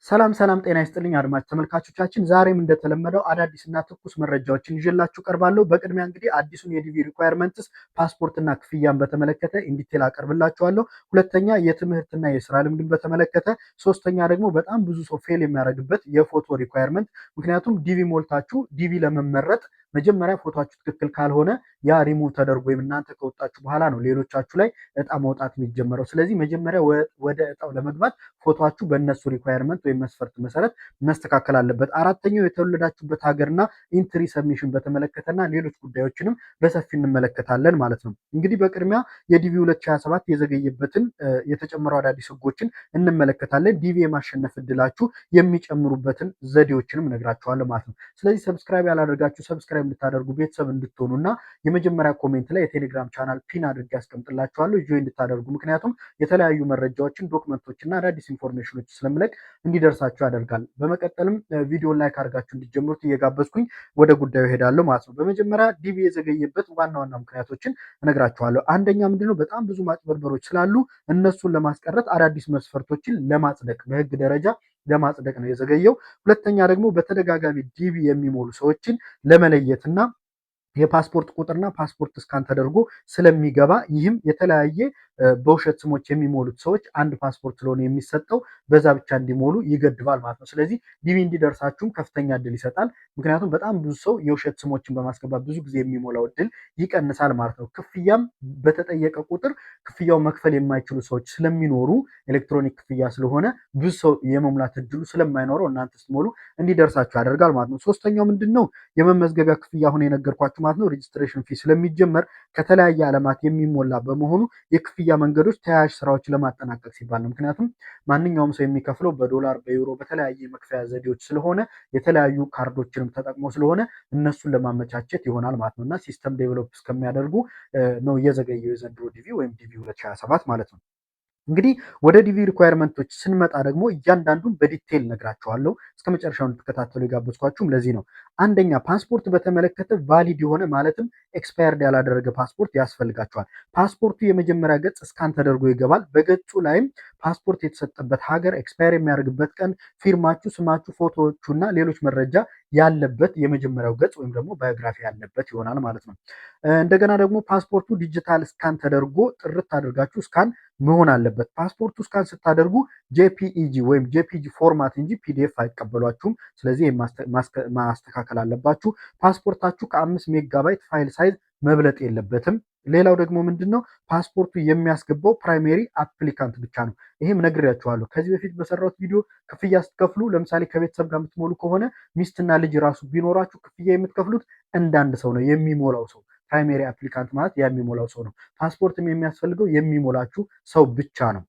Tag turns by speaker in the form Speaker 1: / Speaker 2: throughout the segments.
Speaker 1: ሰላም ሰላም፣ ጤና ይስጥልኝ አድማጭ ተመልካቾቻችን፣ ዛሬም እንደተለመደው አዳዲስና ትኩስ መረጃዎችን ይዤላችሁ ቀርባለሁ። በቅድሚያ እንግዲህ አዲሱን የ DV requirements ፓስፖርትና ክፍያን በተመለከተ in detail አቀርብላችኋለሁ። ሁለተኛ የትምህርትና የስራ ልምድን በተመለከተ፣ ሶስተኛ ደግሞ በጣም ብዙ ሰው fail የሚያደርግበት የፎቶ requirement። ምክንያቱም DV ሞልታችሁ DV ለመመረጥ መጀመሪያ ፎቷችሁ ትክክል ካልሆነ ያ ሪሙቭ ተደርጎ ወይም እናንተ ከወጣችሁ በኋላ ነው ሌሎቻችሁ ላይ እጣ መውጣት የሚጀመረው። ስለዚህ መጀመሪያ ወደ እጣው ለመግባት ፎቷችሁ በእነሱ requirement ወይም መስፈርት መሰረት መስተካከል አለበት። አራተኛው የተወለዳችሁበት ሀገርና entry submission በተመለከተና ሌሎች ጉዳዮችንም በሰፊ እንመለከታለን ማለት ነው። እንግዲህ በቅድሚያ የ DV 2027 የዘገየበትን የተጨመሩ አዳዲስ ህጎችን እንመለከታለን። DV የማሸነፍ እድላችሁ የሚጨምሩበትን ዘዴዎችንም እነግራችኋለሁ ማለት ነው። ስለዚህ subscribe ያላደርጋችሁ subscribe እንድታደርጉ፣ ቤተሰብ እንድትሆኑ እና የመጀመሪያ comment ላይ የቴሌግራም channel pin አድርጌ ያስቀምጥላችኋለሁ፣ join እንድታደርጉ። ምክንያቱም የተለያዩ መረጃዎችን፣ document ኦች እና አዳዲስ information ኦች ስለምለቅ እንዲደርሳችሁ ያደርጋል። በመቀጠልም ቪዲዮን like አድርጋችሁ እንዲጀምሩት እየጋበዝኩኝ ወደ ጉዳዩ ሄዳለሁ ማለት ነው። በመጀመሪያ DV የዘገየበት ዋና ዋና ምክንያቶችን እነግራችኋለሁ። አንደኛ ምንድነው? በጣም ብዙ ማጭበርበሮች ስላሉ እነሱን ለማስቀረት አዳዲስ መስፈርቶችን ለማጽደቅ፣ በህግ ደረጃ ለማጽደቅ ነው የዘገየው። ሁለተኛ ደግሞ በተደጋጋሚ DV የሚሞሉ ሰዎችን ለመለየትና የፓስፖርት ቁጥርና ፓስፖርት scan ተደርጎ ስለሚገባ፣ ይህም የተለያየ በውሸት ስሞች የሚሞሉት ሰዎች አንድ ፓስፖርት ስለሆነ የሚሰጠው በዛ ብቻ እንዲሞሉ ይገድባል ማለት ነው። ስለዚህ DV እንዲደርሳችሁም ከፍተኛ እድል ይሰጣል። ምክንያቱም በጣም ብዙ ሰው የውሸት ስሞችን በማስገባት ብዙ ጊዜ የሚሞላው እድል ይቀንሳል ማለት ነው። ክፍያም በተጠየቀ ቁጥር ክፍያው መክፈል የማይችሉ ሰዎች ስለሚኖሩ፣ ኤሌክትሮኒክ ክፍያ ስለሆነ ብዙ ሰው የመሙላት እድሉ ስለማይኖረው እናንተ ስትሞሉ እንዲደርሳችሁ ያደርጋል ማለት ነው። ሶስተኛው ምንድን ነው? የመመዝገቢያ ክፍያ፣ አሁን የነገርኳችሁ ማለት ነው። Registration fee ስለሚጀመር ከተለያየ ዓለማት የሚሞላ በመሆኑ የክፍያ መንገዶች ተያያዥ ስራዎች ለማጠናቀቅ ሲባል ነው። ምክንያቱም ማንኛውም ሰው የሚከፍለው በዶላር፣ በዩሮ፣ በተለያየ የመክፈያ ዘዴዎች ስለሆነ፣ የተለያዩ ካርዶችንም ተጠቅሞ ስለሆነ እነሱን ለማመቻቸት ይሆናል ማለት ነው እና system develop እስከሚያደርጉ ነው እየዘገየው የዘንድሮ DV ወይም DV 2027 ማለት ነው። እንግዲህ ወደ DV requirement ኦች ስንመጣ ደግሞ እያንዳንዱን በ detail ነግራችኋለሁ። እስከ መጨረሻው እንድትከታተሉ የጋበዝኳችሁም ለዚህ ነው። አንደኛ ፓስፖርት በተመለከተ valid የሆነ፣ ማለትም expired ያላደረገ ፓስፖርት ያስፈልጋችኋል። ፓስፖርቱ የመጀመሪያ ገጽ scan ተደርጎ ይገባል። በገጹ ላይም ፓስፖርት የተሰጠበት ሀገር፣ expire የሚያደርግበት ቀን፣ ፊርማችሁ፣ ስማችሁ፣ ፎቶዎቹና ሌሎች መረጃ ያለበት የመጀመሪያው ገጽ ወይም ደግሞ biography ያለበት ይሆናል ማለት ነው። እንደገና ደግሞ ፓስፖርቱ digital scan ተደርጎ ጥርት አድርጋችሁ scan መሆን አለበት። ፓስፖርቱ scan ስታደርጉ JPEG ወይም JPG format እንጂ PDF አይቀበሏችሁም። ስለዚህ ማስተካከል አለባችሁ። ፓስፖርታችሁ ከ5 ሜጋባይት file size መብለጥ የለበትም። ሌላው ደግሞ ምንድን ነው? ፓስፖርቱ የሚያስገባው primary applicant ብቻ ነው። ይሄም ነግሬያችኋለሁ ከዚህ በፊት በሰራሁት ቪዲዮ። ክፍያ ስትከፍሉ ለምሳሌ ከቤተሰብ ጋር የምትሞሉ ከሆነ ሚስትና ልጅ ራሱ ቢኖራችሁ ክፍያ የምትከፍሉት እንዳንድ ሰው ነው፣ የሚሞላው ሰው። Primary applicant ማለት የሚሞላው ሰው ነው። ፓስፖርትም የሚያስፈልገው የሚሞላችሁ ሰው ብቻ ነው።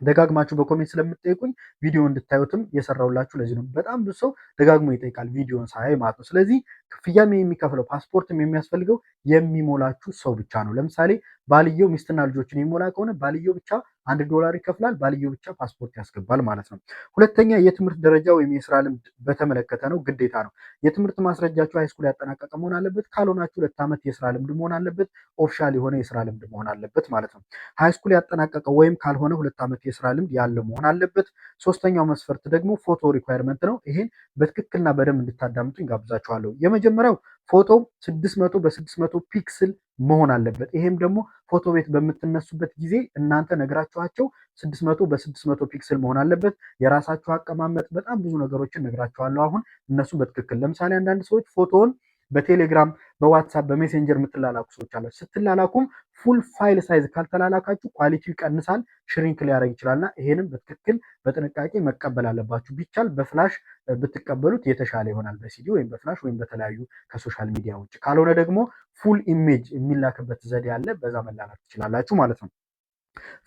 Speaker 1: ደጋግማችሁ በ comment ስለምትጠይቁኝ ቪዲዮ እንድታዩትም የሰራሁላችሁ ለዚህ ነው። በጣም ብዙ ሰው ደጋግሞ ይጠይቃል ቪዲዮን ሳያይ ማለት ነው። ስለዚህ ክፍያም የሚከፍለው ፓስፖርትም የሚያስፈልገው የሚሞላችሁ ሰው ብቻ ነው። ለምሳሌ ባልየው ሚስትና ልጆችን የሚሞላ ከሆነ ባልየው ብቻ 1 ዶላር ይከፍላል። ባልየው ብቻ ፓስፖርት ያስገባል ማለት ነው። ሁለተኛ የትምህርት ደረጃ ወይም የስራ ልምድ በተመለከተ ነው፣ ግዴታ ነው። የትምህርት ማስረጃችሁ high school ያጠናቀቀ መሆን አለበት። ካልሆናችሁ 2 ዓመት የስራ ልምድ መሆን አለበት። Official የሆነ የስራ ልምድ መሆን አለበት ማለት ነው። High school ያጠናቀቀ ወይም ካልሆነ 2 ዓመት የስራ ልምድ ያለው መሆን አለበት። ሶስተኛው መስፈርት ደግሞ ፎቶ requirement ነው። ይሄን በትክክልና በደንብ እንድታዳምጡኝ ጋብዛችኋለሁ። የመጀመሪያው ፎቶ 600 በ600 pixel መሆን አለበት። ይሄም ደግሞ ፎቶ ቤት በምትነሱበት ጊዜ እናንተ ነግራችኋቸው 600 በ600 pixel መሆን አለበት። የራሳችሁ አቀማመጥ፣ በጣም ብዙ ነገሮችን ነግራችኋለሁ። አሁን እነሱን በትክክል፣ ለምሳሌ አንዳንድ ሰዎች ፎቶውን በቴሌግራም፣ በዋትሳፕ፣ በሜሴንጀር የምትላላኩ ሰዎች አላችሁ። ስትላላኩም full file size ካልተላላካችሁ quality ው ይቀንሳል፣ shrink ሊያደርግ ይችላልና ይሄንም በትክክል በጥንቃቄ መቀበል አለባችሁ። ቢቻል በ flash ብትቀበሉት የተሻለ ይሆናል። በሲዲ ወይም በ flash ወይም በተለያዩ ከ social media ውጭ። ካልሆነ ደግሞ full image የሚላክበት ዘዴ አለ። በዛ መላላክ ትችላላችሁ ማለት ነው።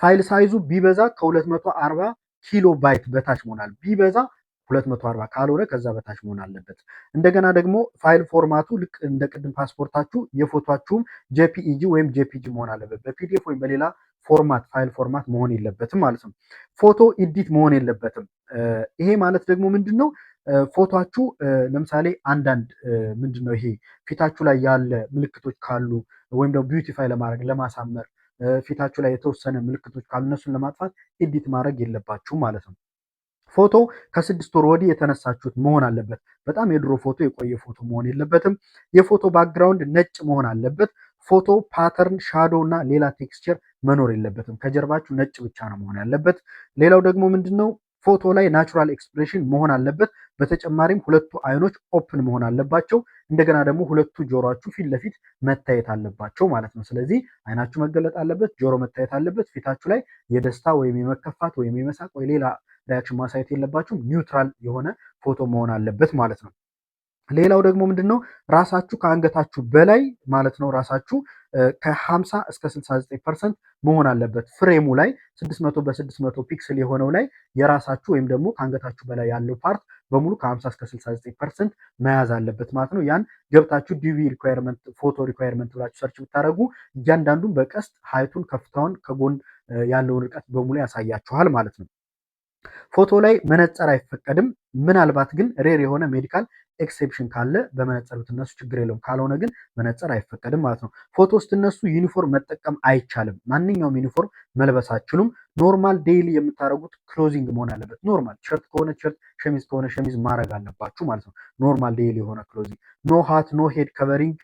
Speaker 1: File size ኡ ቢበዛ ከ240 ኪሎ ባይት በታች መሆናል። ቢበዛ 240፣ ካልሆነ ከዛ በታች መሆን አለበት። እንደገና ደግሞ file format ኡ ልክ እንደ ቅድም ፓስፖርታችሁ የፎቷችሁም JPEG ወይም JPG መሆን አለበት። በ PDF ወይም በሌላ format፣ file format መሆን የለበትም ማለት ነው። ፎቶ edit መሆን የለበትም። ይሄ ማለት ደግሞ ምንድን ነው? ፎቷችሁ ለምሳሌ አንዳንድ ምንድን ነው ይሄ ፊታችሁ ላይ ያለ ምልክቶች ካሉ ወይም ደግሞ beautify ለማድረግ፣ ለማሳመር ፊታችሁ ላይ የተወሰነ ምልክቶች ካሉ እነሱን ለማጥፋት edit ማድረግ የለባችሁም ማለት ነው። ፎቶ ከ6 ወር ወዲህ የተነሳችሁት መሆን አለበት። በጣም የድሮ ፎቶ፣ የቆየ ፎቶ መሆን የለበትም። የፎቶ background ነጭ መሆን አለበት። ፎቶ pattern፣ shadow እና ሌላ texture መኖር የለበትም። ከጀርባችሁ ነጭ ብቻ ነው መሆን ያለበት። ሌላው ደግሞ ምንድን ነው? ፎቶ ላይ natural expression መሆን አለበት። በተጨማሪም ሁለቱ አይኖች open መሆን አለባቸው። እንደገና ደግሞ ሁለቱ ጆሮአችሁ ፊት ለፊት መታየት አለባቸው ማለት ነው። ስለዚህ አይናችሁ መገለጥ አለበት፣ ጆሮ መታየት አለበት። ፊታችሁ ላይ የደስታ ወይም የመከፋት ወይም የመሳቅ ወይ ሌላ reaction ማሳየት የለባችሁም። Neutral የሆነ ፎቶ መሆን አለበት ማለት ነው። ሌላው ደግሞ ምንድን ነው? ራሳችሁ ከአንገታችሁ በላይ ማለት ነው። ራሳችሁ ከ50 እስከ 69% መሆን አለበት። Frame ኡ ላይ 600 በ600 pixel የሆነው ላይ የራሳችሁ ወይም ደግሞ ከአንገታችሁ በላይ ያለው part በሙሉ ከ50 እስከ 69% መያዝ አለበት ማለት ነው። ያን ገብታችሁ DV requirement፣ photo requirement ብላችሁ search ብታደርጉ እያንዳንዱን በቀስት height ኡን፣ ከፍታውን፣ ከጎን ያለውን ርቀት በሙሉ ያሳያችኋል ማለት ነው። ፎቶ ላይ መነጽር አይፈቀድም። ምናልባት ግን rare የሆነ medical exception ካለ በመነጽር ብትነሱ ችግር የለውም። ካልሆነ ግን መነጽር አይፈቀድም ማለት ነው። ፎቶ ስትነሱ ዩኒፎርም መጠቀም አይቻልም። ማንኛውም ዩኒፎርም መልበስ አትችሉም። Normal daily የምታደርጉት clothing መሆን አለበት። Normal ቲሸርት ከሆነ ቲሸርት፣ ሸሚዝ ከሆነ ሸሚዝ ማድረግ አለባችሁ ማለት ነው። Normal daily የሆነ clothing። No hat፣ no head covering፣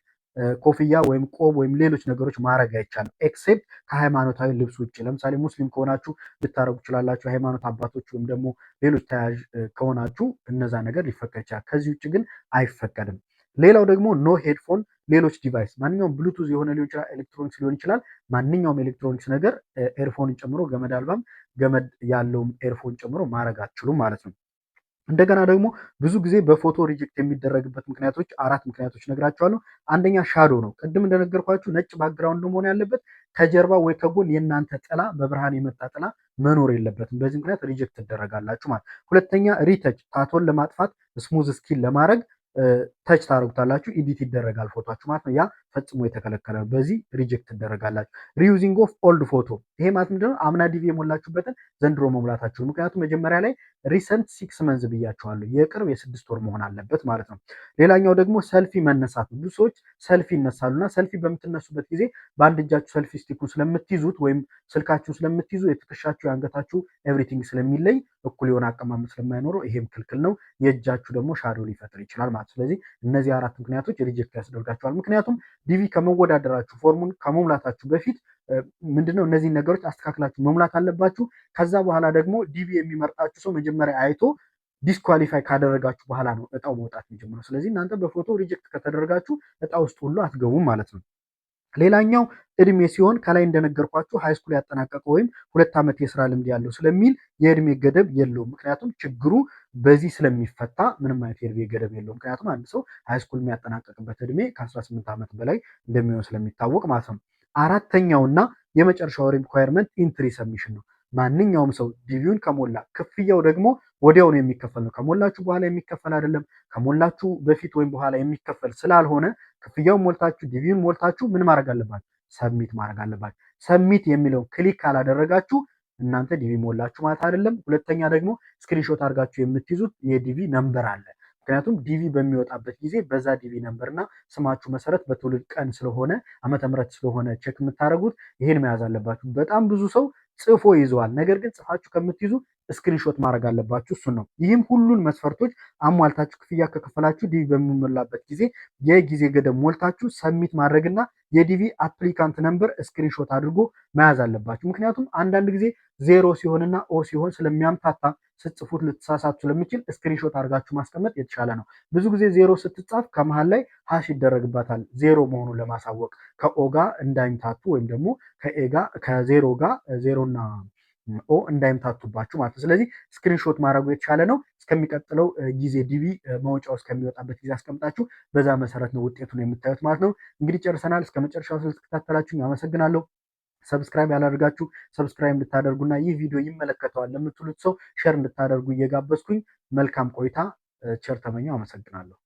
Speaker 1: ኮፍያ ወይም ቆብ ወይም ሌሎች ነገሮች ማድረግ አይቻልም። Except ከሃይማኖታዊ ልብስ ውጭ። ለምሳሌ ሙስሊም ከሆናችሁ ልታደርጉ ትችላላችሁ። የሃይማኖት አባቶች ወይም ደግሞ ሌሎች ተያያዥ ከሆናችሁ እነዛ ነገር ሊፈቀድ ይችላል። ከዚህ ውጭ ግን አይፈቀድም። ሌላው ደግሞ no headphone፣ ሌሎች device፣ ማንኛውም ብሉቱዝ የሆነ ሊሆን ይችላል፣ ኤሌክትሮኒክስ ሊሆን ይችላል። ማንኛውም ኤሌክትሮኒክስ ነገር earphone ን ጨምሮ፣ ገመድ አልባም ገመድ ያለውም earphone ጨምሮ ማድረግ አትችሉም ማለት ነው። እንደገና ደግሞ ብዙ ጊዜ በፎቶ reject የሚደረግበት ምክንያቶች አራት ምክንያቶች ነግራችኋለሁ። አንደኛ shadow ነው። ቅድም እንደነገርኳችሁ ነጭ background መሆን ያለበት፣ ከጀርባ ወይ ከጎን የእናንተ ጥላ፣ በብርሃን የመጣ ጥላ መኖር የለበትም። በዚህ ምክንያት reject ትደረጋላችሁ ማለት። ሁለተኛ retouch፣ tattoo ን ለማጥፋት፣ smooth skin ለማድረግ touch ታደርጉታላችሁ፣ edit ይደረጋል ፎቷችሁ ማለት ነው። ያ ፈጽሞ የተከለከለ ነው። በዚህ reject ትደረጋላችሁ። Reusing of old photo፣ ይሄ ማለት ምንድነው? አምና DV የሞላችሁበትን ዘንድሮ መሙላታችሁ። ምክንያቱም መጀመሪያ ላይ recent 6 months ብያችኋለሁ። የቅርብ የ6 ወር መሆን አለበት ማለት ነው። ሌላኛው ደግሞ ሰልፊ መነሳት ነው። ብዙ ሰዎች ሰልፊ ይነሳሉ እና ሰልፊ በምትነሱበት ጊዜ በአንድ እጃችሁ selfie stick ኡን ስለምትይዙት ወይም ስልካችሁን ስለምትይዙ የትከሻችሁ፣ የአንገታችሁ everything ስለሚለይ፣ እኩል የሆነ አቀማመጥ ስለማይኖረው ይሄም ክልክል ነው። የእጃችሁ ደግሞ shadow ሊፈጥር ይችላል ማለት። ስለዚህ እነዚህ አራት ምክንያቶች reject ያስደርጋችኋል። ምክንያቱም DV ከመወዳደራችሁ፣ ፎርሙን ከመሙላታችሁ በፊት ምንድነው እነዚህን ነገሮች አስተካክላችሁ መሙላት አለባችሁ። ከዛ በኋላ ደግሞ DV የሚመርጣችሁ ሰው መጀመሪያ አይቶ disqualify ካደረጋችሁ በኋላ ነው እጣው መውጣት የሚጀምረው። ስለዚህ እናንተ በፎቶ reject ከተደረጋችሁ እጣ ውስጥ ሁሉ አትገቡም ማለት ነው። ሌላኛው እድሜ ሲሆን ከላይ እንደነገርኳችሁ high school ያጠናቀቀ ወይም 2 ዓመት የስራ ልምድ ያለው ስለሚል የእድሜ ገደብ የለውም። ምክንያቱም ችግሩ በዚህ ስለሚፈታ ምንም አይነት የእድሜ ገደብ የለውም። ምክንያቱም አንድ ሰው high school የሚያጠናቀቅበት እድሜ ከ18 ዓመት በላይ እንደሚሆን ስለሚታወቅ ማለት ነው። አራተኛውና የመጨረሻው requirement entry submission ነው። ማንኛውም ሰው DV ውን ከሞላ፣ ክፍያው ደግሞ ወዲያውኑ የሚከፈል ነው። ከሞላችሁ በኋላ የሚከፈል አይደለም። ከሞላችሁ በፊት ወይም በኋላ የሚከፈል ስላልሆነ ክፍያውን ሞልታችሁ፣ DV ውን ሞልታችሁ ምን ማድረግ አለባችሁ? Submit ማድረግ አለባችሁ። Submit የሚለውን click ካላደረጋችሁ እናንተ DV ሞላችሁ ማለት አይደለም። ሁለተኛ ደግሞ screenshot አድርጋችሁ የምትይዙት የ DV number አለ። ምክንያቱም DV በሚወጣበት ጊዜ በዛ DV number እና ስማችሁ መሰረት በትውልድ ቀን ስለሆነ፣ ዓመተ ምሕረት ስለሆነ check የምታደርጉት ይሄን መያዝ አለባችሁ። በጣም ብዙ ሰው ጽፎ ይዘዋል። ነገር ግን ጽፋችሁ ከምትይዙ screenshot ማድረግ አለባችሁ። እሱን ነው። ይህም ሁሉን መስፈርቶች አሟልታችሁ ክፍያ ከከፈላችሁ DV በሚሞላበት ጊዜ የጊዜ ገደብ ሞልታችሁ submit ማድረግና የ DV applicant number screenshot አድርጎ መያዝ አለባችሁ። ምክንያቱም አንዳንድ ጊዜ ዜሮ ሲሆንና O ሲሆን ስለሚያምታታ ስትጽፉት ልትሳሳቱ ስለሚችል screenshot አድርጋችሁ ማስቀመጥ የተሻለ ነው። ብዙ ጊዜ ዜሮ ስትጻፍ ከመሀል ላይ hash ይደረግባታል፣ ዜሮ መሆኑን ለማሳወቅ ከ O ጋር እንዳይምታቱ ወይም ደግሞ ከ A ጋር፣ ከዜሮ ጋር፣ ዜሮና O እንዳይምታቱባችሁ ማለት ነው። ስለዚህ screenshot ማድረጉ የተሻለ ነው። እስከሚቀጥለው ጊዜ DV መውጫው እስከሚወጣበት ጊዜ አስቀምጣችሁ በዛ መሰረት ነው ውጤቱን የምታዩት ማለት ነው። እንግዲህ ጨርሰናል። እስከ መጨረሻው ስለተከታተላችሁ አመሰግናለሁ። Subscribe ያላደርጋችሁ subscribe እንድታደርጉና ይህ ቪዲዮ ይመለከተዋል ለምትሉት ሰው share እንድታደርጉ እየጋበዝኩኝ መልካም ቆይታ፣ ቸር ተመኘሁ። አመሰግናለሁ።